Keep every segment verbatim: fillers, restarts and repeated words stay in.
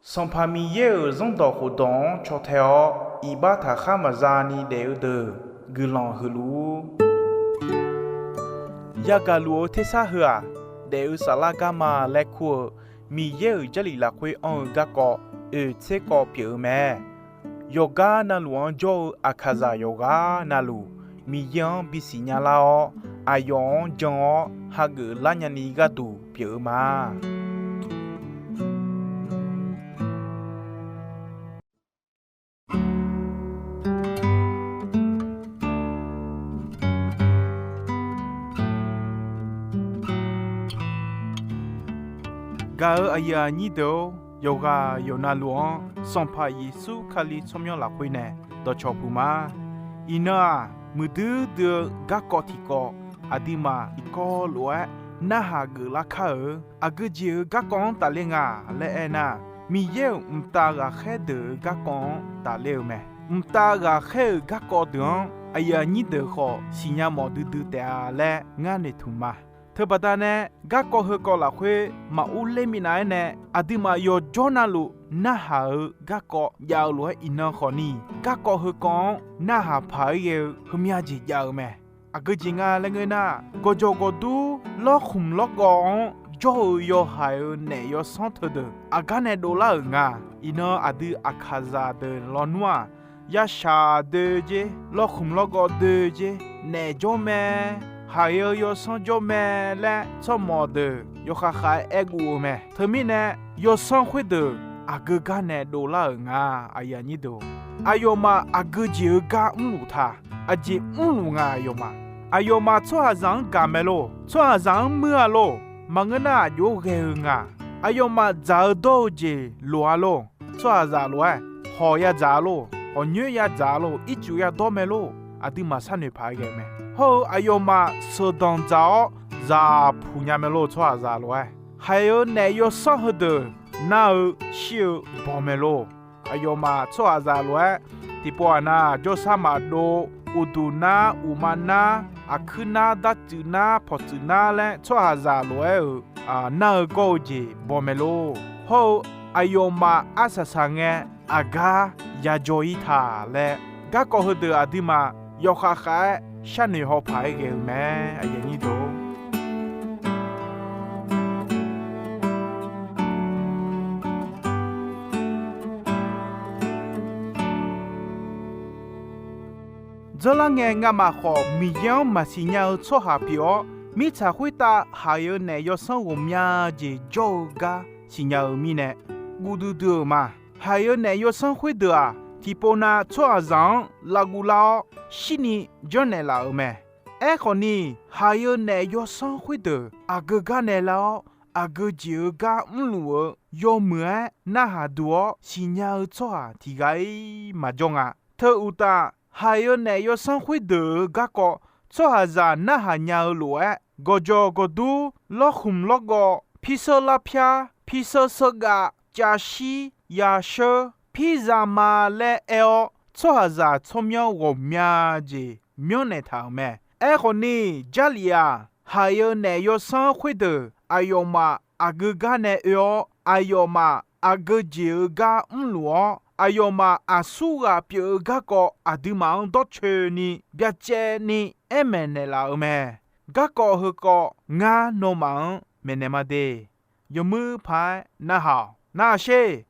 Sanqpaq Miqyaer-euq zanrdawq khofdawq-anr caw tae-awr, iqbax taqkhar maqza ni daef-eu deuq guiqlanq huiq luf-ur. Yagaq luf-eu tersar heu-aq, daef-eu saflar garma laer kur-eu Miqyaer-euq Jarlif lafkhoer anr-eu garkawv oeq tser kawv pyeuf-eu mae. Yawqgar navluf-anr jawr-eu Aqkaqzaq yawqghaq navluf, Miqyaer-anr bisiq nya lar-awr, aqyawf-anr jan-awr hageuf lar nyani gharduq pyeuf-eu ma. Gaq-eu aqyuif aqnyir deuq-or, yawqghaq yawqnavluf-anr Sanqpaq Yeqsur Kali tsawrmyanr lafkhoer nae dawqcawq puq ma. Iqnan-aq, muiqdui dui-eu garkawv tiqkawv, aqduimaf tiqkawv lof-aer narhaq geuflar kar-euq. Aqgeu jeq-eu garkawv-anr tafler nga laer aernar, Miqyaer-euq mqtav ghaqkhaer deuq-eu garkawv-anr tafler-eu mae. Mqtav ghaqkhaer-euq garkawv deuq-anr aqyuif aqnyir deuq khawf siqnya mawf duidui taef-a laer ngar noeqtmq ma. Teubaqda nae garkawv heukawv lafkhoer maqur ler minav-aer nae, aqduimaf yawqjawr navluf narhaq-eu garkawv jav-eu lof-aer iqnan khawfni, garkawv heukawv-anr narhaq paq-aer ghae-eu heumya jeq jav-eu mae. Aqgeu jeq nga laer ngeur nar, gawqjawq gawqdur lawrkhmq lawrgawv-anr jawr-eu yawhaiq-euq naef yawsanr teudeuq aqgar nae dovlar-euq nga. Iqnan aqdui Aqkaqzaq deuq lawnmr-aq, yashaq doe jer, lawrkhmq lawrgawv doe jer, naef jawr mae, haiq-eu yawsanr jawr mae laer tsawrmawq deuq yawkhav khav-aer aerguv-eu mae. Teumirnae, yawsanr khoerdeuq aqgeu gar nae dovlar-euq nga. Aqyuif aqnyir deuq, aqyawfmaf aqgeu jeq-eu gar mrluf ta. Aqjeq mrluf nga aqyawfmaf. Aqyawfmaf tsawrhaqzaq-anr gaq mae lor. Tsawrhaqzaq-anr muir-a lor. Maqngeur nar aqjox-aer ghae-eu nga. Aqyawfmaf dzaq-eu dawr-eu jeq loq-a lor. Tsawrhaqzaq lof-aer hawq yadzaq-a lor. Hawq nyoer yadzaq-a lor. Ircuf yadawr mae lor. Aqduimaf sharnoeq paq-aer ghae-eu mae. Hawr-eu aqyawfmaf sheuqdanq dzaq-awr zaq puq nya mae lor. Tsawrhaqzaq lof-aer haiq-eu naef yawsanr heudeuq nar-eu shir-eu baw mae lor. Aqyawfmaf tsawrhaqzaq lof-aer tiqpov aqnav jawrsar maqdov, uqduq nar, uqma nar, aqkuir nar, dartsuif nar, pawqtsuif nar laer tsawrhaqzaq lof-aer-euq nar-eu gawr-eu jeq baw mae lor. Hawr-eu aqyawfmaf arsaq saq ngae aqgar yajawr-ir ta laer, garkawv heudeuq aqduimaf yawkhav khav-aer sharnoeq haw paq-aer ghae-eu mae. Dzeurlar ngae, ngamaf khawf Miqyaer-anr maqsiq nya-eu tsawrhaq pyeuf-awr, mirtsaq khoertav haiq-eu naef yawsanr ghawqmya jeq jawr-eu gar siqnya-eu mirnae, guv duidui-euq ma. Haiq-eu naef yawsanr khoerdeuq-aq, tiqpov nav tsawrhaqzaq-anr lavguv lar-awr, shirni janrnaeq laf-euq mae. Aerkhawfni, haiq-eu naef yawsanr khoerdeuq aqgeu gar nae lar-awr, aqgeu jeq-eu gar mrluf-eu yawmuiq-aer narhaq duq-awr siqnya-eu tsawrhaq tiqghaq-ir maqjawr nga. Teu uqtaf, haiq-eu naef yawsanr khoerdeuq-eu garkawv tsawrhaqzaq narhaq nya-eu lof-aer, gawqjawq gawqdur, lawrkhmq lawrgawv, pirsheur larpyar, pirsheur sheurgav, cavshir, yasheur, pirzaq ma laer aer-awr, tsawrhaqzaq tsawrmyanr ghawqmya jeq myanrnaeq taq-euq mae. Aerkhawfni, Jarlif-aq, haiq-eu naef yawsanr khoerdeuq aqyawfmaf aqgeu gar nae oe-awr, aqyawfmaf aqgeu jeq-eu gar mrluf-awr, aqyawfmaf aqsurghaq pyeuf-eu garkawv aqduimaf-anr dawrcoeni byacaevni aer maeqnaeq laf-eu mae. Garkawv heukawv ngar nawmaf-anr maeqnaeq ma de. Yawmuir paq-aer narhaq-awq. Narhaq sher.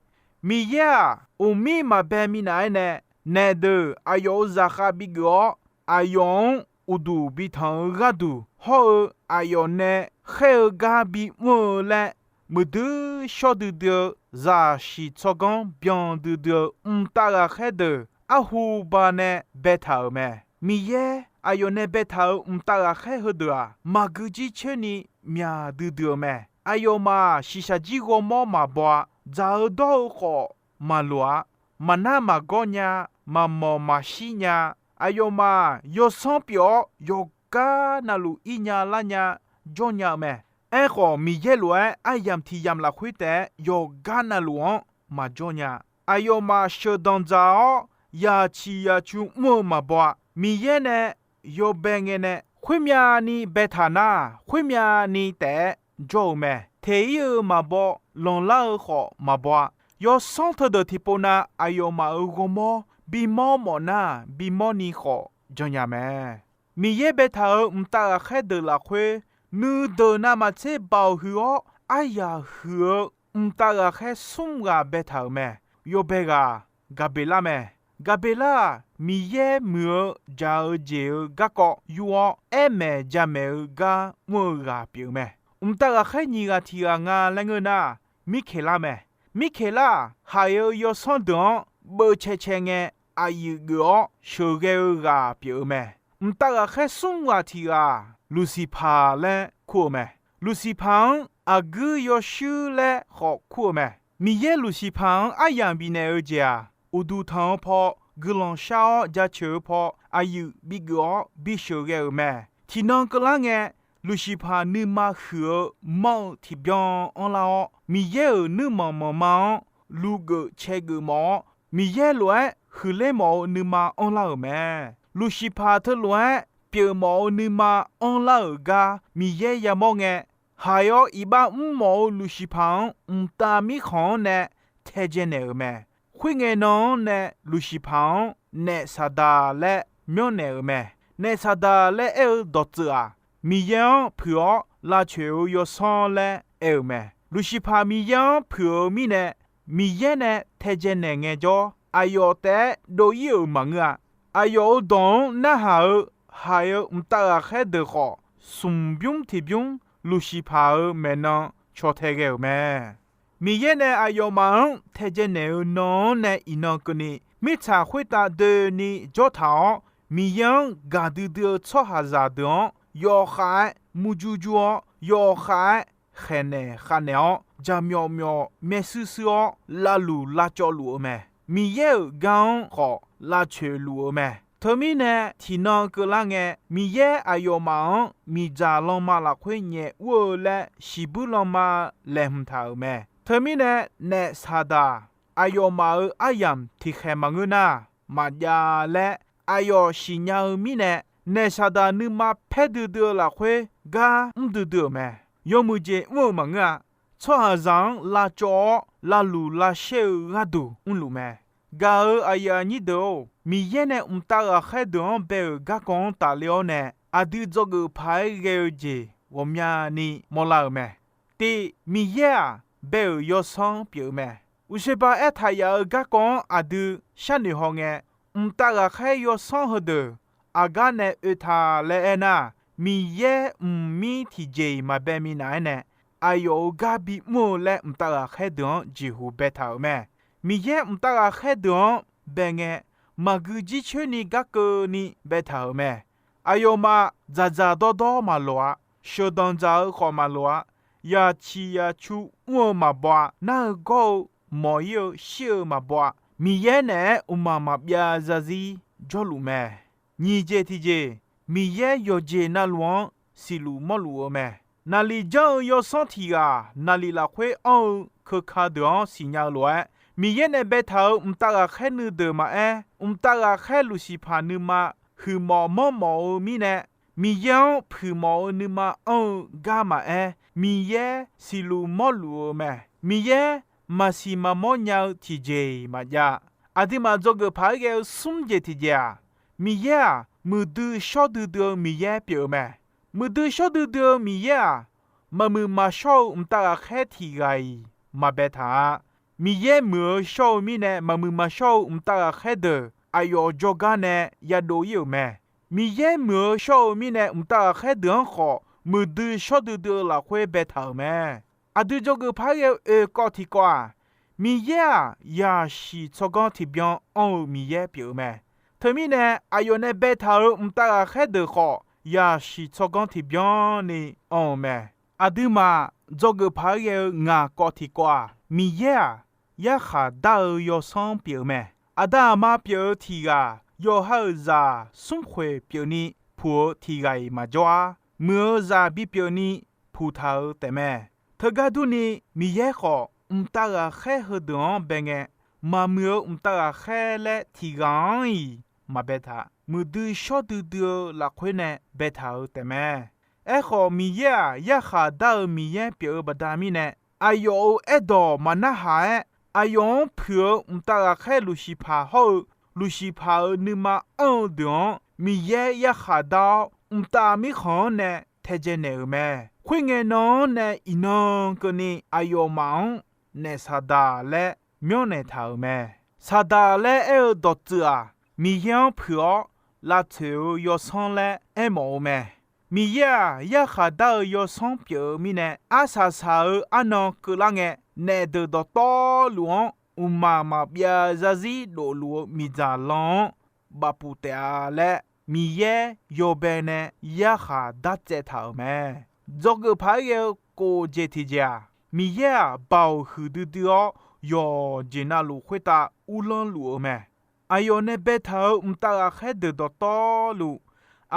Miqyaer-aq, uqmir maqbae minav-aer nae, naef deuq aqyawf-euq zaqkhav bigeuf-awr, aqyawf-anr uqduq bitanq-eu gharduq hawr-eu, aqyawf nae khaer-eu gar bimr-eu laer, muiqdui shawr duidui-eu zaqsiq tsawrganr byan duidui-eu mqtav ghaqkhaer deuq arhu ba nae baetaq-euq mae. Miqyaer aqyawf nae baetaq-euq mqtav ghaqkhaer heudeuq-aq, maqgui jircoer ni myaq duidui-eu mae. Aqyawfmaf shiqshaq jir ghawrmawr maqbaw-a. Dzaq-eu dawr-eu khawf maqloq-a. Maqnar maqgawr nya, maqmawq maqshir nya. Aqyawfmaf yawsanr pyeuf-awr, yawqgar navluf ir nya lar nya jawr nya-eu mae. Aerkhawf, Miqyaer lof-aer aryamq tiq yamq lafkhoer taef-aer yawqgar navluf-anr maqjawr nya. Aqyawfmaf sheuqdanq dzaq-awr, yaciq yacu mr-eu maqbaw-a. Miqyaer nae yawbae ngae nae khoermyani baetaq nar, khoermyani taef-aer jawr-eu mae. Teq-ir-eu maqbaw, lanqlar-eu khawf maqbaw-a. Yawsanr teudeuq tiqpov na aqyawfmaf-euq ghawrmawr bimawr mawf nar, bimawr ni khawf janrnya mae. Miqyaer baetaq-euq mqtav ghaqkhaer deuq lafkhoer, nuideuq navmaqtser baoq huiq-awr aryaq huiq-eu mqtav ghaqkhaer smr ghaq baetaq-euq mae. Yawbae ghaq Gaqbeqlar mae. Gaqbeqlar-aq, Miqyaer muiq-eu jaq-eu jeq-eu garkawv yur-awr, aer maeq ja maeq-eu gar mr-eu ghaq pyeuf-eu mae. Mqtav ghaqkhaer nyiq ghaq tiq ghaq nga laer ngeur nar, Mirkeqlar mae. Mirkeqlar-aq, haiq-eu yawsanr deuq-anr beuv cae cae ngae, aqyuif geuf-awr sheuqghae-eu ghaq pyeuf-eu mae. Mqtav ghaqkhaer smr ghaq tiq ghaq-aq, Luqsiqpaq laer kur-eu mae. Luqsiqpaq-anr aqguir yawshuir laer khawf kur-eu mae. Miqyaer Luqsiqpaq-anr aryamq bifnaeq-eu jeq-aq, uqduq tanq-eu paw, guiqlanq shar-awr jaceuq-eu paw, aqyuif bigeuf-awr bisheuq ghae-euq mae. Tiqnan keuvlar ngae, Luqsiqpaq nuima huiq-eu manr-eu tiqbyan anrlar-awr, Miqyaer-euq nuirmanq manqma-anr lugeuf caegeuf mawf-awr, Miqyaer lof-aer huiqler mawf-eu nuima anrlar-euq mae. Luqsiqpaq teulof-aer pyeuf mawf-eu nuima anrlar-euq gar Miqyaer yamawr ngae, haiq-awr iqbax mr mawf-eu Luqsiqpaq-anr mqtav mirkhanq-anr nae taedzae naeq-euq mae. Khoerngae nan-anr nae Luqsiqpaq-anr Naef Saqdaq laer myanrnaeq-euq mae. Naef Saqdaq laer aer-eu dawqtsuif-aq, Miqyaer-anr puiq-awr lavcoeq-eu yawsanr laer aer-euq mae. Luqsiqpaq Miqyaer-anr puiq-eu mirnae, Miqyaer nae taedzae naeq ngaejawr, aqyawf taef-aer dov ir-euq maqngeur-a. Aqyawf-euq dawq-anr narhaq-eu haiq-eu mqtav ghaqkhaer deuq khawf, smq bymr tiq bymr Luqsiqpaq-euq maeqnan caw tae ghae-euq mae. Miqyaer nae aqyawfmaf-anr taedzae naeq-eu nan-anr nae iqnan keuvni, mirtsaq khoertav doeni jawrtaq-awr, Miqyaer-anr gaqdui dui-eu tsawrhaqzaq deuq-anr yawkhav-aer murjur jur-awr, yawkhav-aer khaeqnaeq khavnaeq-awr, jaqmyawf myawf maershuir shuir-awr, lavluq lavcawv luf-eu mae. Miqyaer-euq gar-anr khawf lavcoeq luf-eu mae. Teumirnae, tiqnan keuvlar ngae, Miqyaer aqyawfmaf-anr miqdzaq lanma lafkhoer nyaef ur-eu laer shiqbuir lanma laeqhmq taq-euq mae. Teumirnae, Naef Saqdaq aqyawfmaf-euq aryamq tiqkhaeq maqngeur nar, maqjav laer aqyawf siqnya-eu mirnae, Naef Saqdaq nuima paer duidui-eu lafkhoer gar mr duidui-euq mae. Yawmuiq jeq mr-eu maqngeur-a. Tsawrhaqzaq-anr lavcawv-awr lavluq lavshaer-eu gharduq mrluf mae. Gaq-euq aqyuif aqnyir deuq-or, Miqyaer nae mqtav ghaqkhaer deuq-anr bae-euq garkawv-anr tafler-awr nae, aqdui dzawgeuf paq-aer ghae-eu jeq ghawqmyani mawrlar-euq mae. Tiq, Miqyaer-aq, bae-euq yawsanr pyeuf-eu mae. Uqshoe ba aertaq yaf-eu garkawv-anr aqdui sharnoeq hawngae, mqtav ghaqkhaer yawsanr heudeuq aqgar nae oe ta laer aernar, Miqyaer mqmir tiqjeq-iq maqbae minav-aer nae, aqyawf-euq gar bimr-eu laer mqtav ghaqkhaer deuq-anr jeqhuq baetaq-euq mae. Miqyaer mqtav ghaqkhaer deuq-anr bae ngae, maqgui jircoer ni garkeuvni baetaq-euq mae. Aqyawfmaf dzaqdzaq dawrdawr maqloq-a. Sheuqdanq dzaq-eu khawf maqloq-a. Yaciq yacu mr-eu maqbaw-a. Nar-eu gawr-eu mawq-ir-eu shir-eu maqbaw-a. Miqyaer naeq-aer mqmaq maqbyav zarzir jawrluf mae. Nyiq jeq tiqjeq, Miqyaer yawqjeq navluf-anr siqluf mawrluf-eu mae. Naqliq janr-eu yawsanr tiq ghaq naqliq lafkhoer anr-eu keuka deuq-anr siqnya-eu lof-aer, Miqyaer nae baetaq-euq mqtav ghaqkhaer nuideuq maqaer, mqtav ghaqkhaer Luqsiqpaq nuima huiqmawf manrmawf-eu mirnae, Miqyaer-anr puiqmawf-eu nuima anr-eu gar maqaer, Miqyaer siqluf mawrluf-eu mae. Miqyaer maqsiq maqmawr nya-eu tiqjeq-iq maqjav. Aqduimaf dzawgeuf paq-aer ghae-eu smr jeq tiqjeq-aq, Miqyaer-aq, muiqdui shawr duidui-eu Miqyaer pyeuf-eu mae. Muiqdui shawr duidui-eu Miqyaer-aq, maqmuiq maqshawr-eu mqtav ghaqkhaer tiq ghaq-iq maqbaetaq-a. Miqyaer muiq-eu shawr-eu mirnae maqmuiq maqshawr-eu mqtav ghaqkhaer deuq aqyawf jawrgar nae yadov ir-euq mae. Miqyaer muiq-eu shawr-eu mirnae mqtav ghaqkhaer deuq-anr khawf, muiqdui shawr duidui-eu lafkhoer baetaq-euq mae. Aqdui dzawgeuf paq-aer ghae-eu oekawv tiqkawv-aq, Miqyaer-aq, yaqsiq tsawrganr tiqbyan anr-eu Miqyaer pyeuf-eu mae. Teumirnae, aqyawf nae baetaq-euq mqtav ghaqkhaer deuq khawf, yaqsiq tsawrganr tiqbyan ni anr-eu mae. Aqduimaf dzawgeuf paq-aer ghae-eu ngaq kawv tiqkawv-aq, Miqyaer-aq, yarkhaq dar-eu yawsanr pyeuf-eu mae. Aqda aqma pyeuf-eu tiq ghaq, yawqha-euq zaq smrkhoeq pyeufni puq-eu tiq ghaq-iq maqjawr-ar. Muiq-eu zaq bipyeufni puq taq-eu taefmae. Teugar durni, Miqyaer khawf mqtav ghaqkhaer heudeuq-anr bae ngae, maqmuiq-eu mqtav ghaqkhaer laer tiq ghaq-anr-iq maqbaetaq. Muiqdui shawr duidui-eu lafkhoer nae baetaq-eu taefmae. Aerkhawf, Miqyaer-aq, yarkhaq dar-eu Miqyaer pyeuf-eu baqda mirnae, aqyawf-euq aerdawq maqnarhaq-aer, Aqyawf-anr puiq-eu mqtav ghaqkhaer Luqsiqpaq hawr-eu, Luqsiqpaq-euq nuima anr-eu deuq-anr Miqyaer yarkhaq dar-awr, mqtav mirkhanq-anr nae taedzae naeq-euq mae. Khoerngae nan-anr nae iqnan keuvni aqyawfmaf-anr naef Saqdaq laer myanrnaeq taq-euq mae. Saqdaq laer aer-eu dawqtsuif-aq, Miqyaer-anr puiq-awr lavtsoeq-eu yawsanr laer aermawf-eu mae. Miqyaer-aq, yarkhaq dar-eu yawsanr pyeuf-eu mirnae, arsaq saq-eu arnan keuvlar ngae, naef deuq dawqtawvluf-anr mqmaq maqbyav zarzir dofluf-eu miqdzaq lan-anr bafpuq taef-a laer, Miqyaer yawbae nae yarkhaq dartsaev taq-euq mae. Dzawgeuf paq-aer ghae-eu kof jeq tiqjeq-aq, Miqyaer-aq, Baoq huiqdui dui-awr yawqjeq navluf khoertav uvlanr luf-eu mae. Aqyawf nae baetaq-euq mqtav ghaqkhaer deuq dawqtawvluf,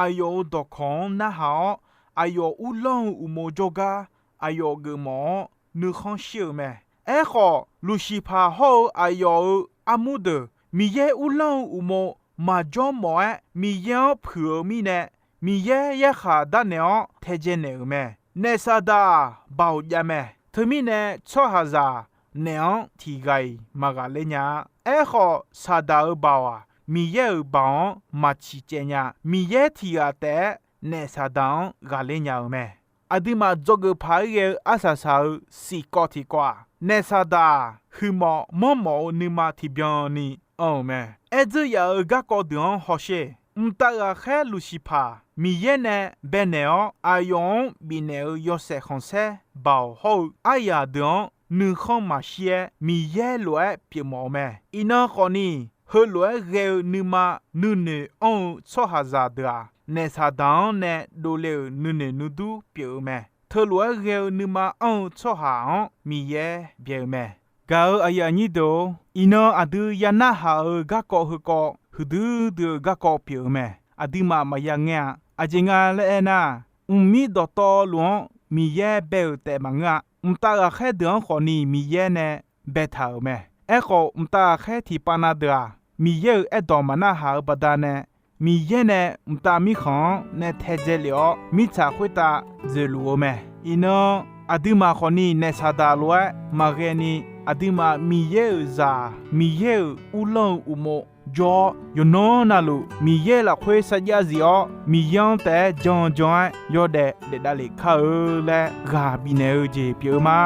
aqyawf-euq dawqkawq-anr narhaq-awr, aqyawf uvlanr-eu uqmov jawrgar aqyawf geufmawf-awr nuikhanr shir-eu mae. Aerkhawf, Luqsiqpaq hawr-eu aqyawf-euq armur deuq Miqyaer uvlanr-eu uqmov maqjawr mawf-aer Miqyaer-anr puiq-eu mirnae, Miqyaer yarkhaq darnaeq-awr taedzae naeq-euq mae. Naef Saqdaq-aq, Baoq jav mae. Teumirnae, tsawrhaqzaq naef-anr tiq ghaq-iq maqghaqler nya-a. Aerkhawf, Saqdaq-euq Baoq-aq, Miqyaer-euq Baoq-anr maq ciqcaev nya. Miqyaer tiq ghaq taef-aer naef Saqdaq-anr ghaqler nya-eu mae. Aqduimaf dzawgeuf paq-aer ghae-eu arsaq saq-eu siqkawv tiqkawv-aq, naef Saqdaq-aq, huiqmawf manrmawf-eu nuima tiqbyan ni anr-euq mae. Aerdzeur yaf-euq garkawv deuq-anr hawsher. Mqtav ghaqkhaer Luqsiqpaq Miqyaer nae baenaeq-awr aqyawf-anr bifnaeq-eu yawshaef khanqsaer Baoq hawr-eu aryaq deuq-anr nuikhanr maqshir-aer Miqyaer lof-aer pyeufmawf-eu mae. Iqnan khawfni, heulof-aer ghae-eu nuima nuinoeq anr-eu tsawrhaqzaq deuq-aq, naef Saqdaq-anr nae dovle-euq nuinoeq nuidur pyeuf-eu mae. Teulof-aer ghae-eu nuima anr-eu tsawrhaq-anr Miqyaer byaeq-eu mae. Gaq-euq aqyuif aqnyir deuq-or, iqnan aqdui ya narhaq-euq garkawv heukawv huiqdui dui-eu garkawv pyeuf-eu mae. Aqduimaf maqya ngaer-a. Aqjeq nga laer aernar, mqmir dawqtawvluf-anr Miqyaer bae-euq taef maqngeur-a. Mqtav ghaqkhaer deuq-anr khawfni Miqyaer nae baetaq-euq mae. Aerkhawf, mqtav ghaqkhaer tiqpav na deuq-aq, Miqyaer-euq aerdawq maqnarhaq-eu baqdanae, Miqyaer nae mqtav mirkhanq-anr nae taedzae lef-awr, mirtsaq khoertav dzoeqluf-eu mae. Iqnan, aqduimaf khawfni naef Saqdaq lof-aer maqghae ni, aqduimaf Miqyaer-euq zaq, Miqyaer-euq uvlanr-eu uqmov jawr-awr, yawqnan navluf Miqyaer lafkhoer sarjax zif-awr, Miqyaer-anr taef-aer jan jan-aer yawdaef daef davlef kar-eu laer ghaq bifnaeq-eu jeq pyeuf-eu ma.